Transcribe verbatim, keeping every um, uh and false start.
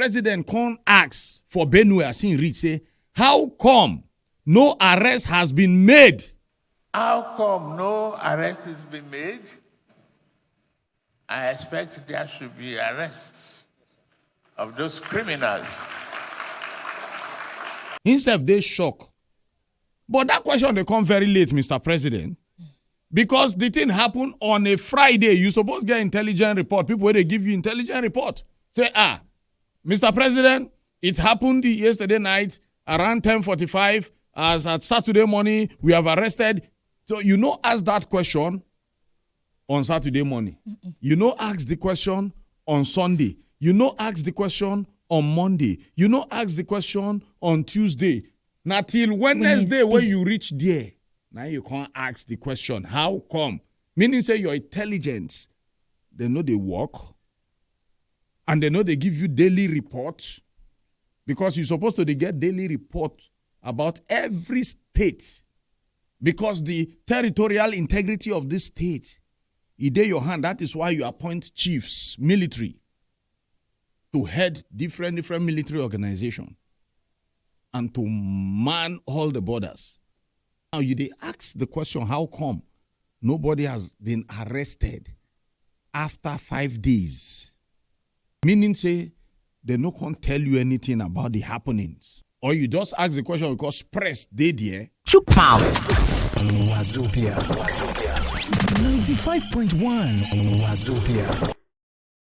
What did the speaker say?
President come ask for Benue as he reach, say, "How come no arrest has been made?" How come no arrest has been made? I expect there should be arrests of those criminals. Himself dey shock. But that question dey come very late, Mister President, because the thing happen on a Friday. You suppose get intelligent report. People wey dey give you intelligent report say, "Ah, Mister President, it happened yesterday night around ten forty-five. As at Saturday morning, we have arrested." So you no ask that question on Saturday morning. You no ask the question on Sunday. You no ask the question on Monday. You no ask the question on Tuesday. Na till Wednesday when you reach there, now you can't ask the question, "How come?" Meaning say your intelligence, they know they work, and they know they give you daily report, because you're supposed to dey get daily report about every state, because the territorial integrity of this state, e dey your hand. That is why you appoint chiefs, military, to head different, different military organization and to man all the borders. Now you dey ask the question, "How come nobody has been arrested after five days?" Meaning say they no can tell you anything about the happenings. Or you just ask the question because press dey there. Chook mouth. Wazobia. Wazobia. ninety-five point one Wazobia.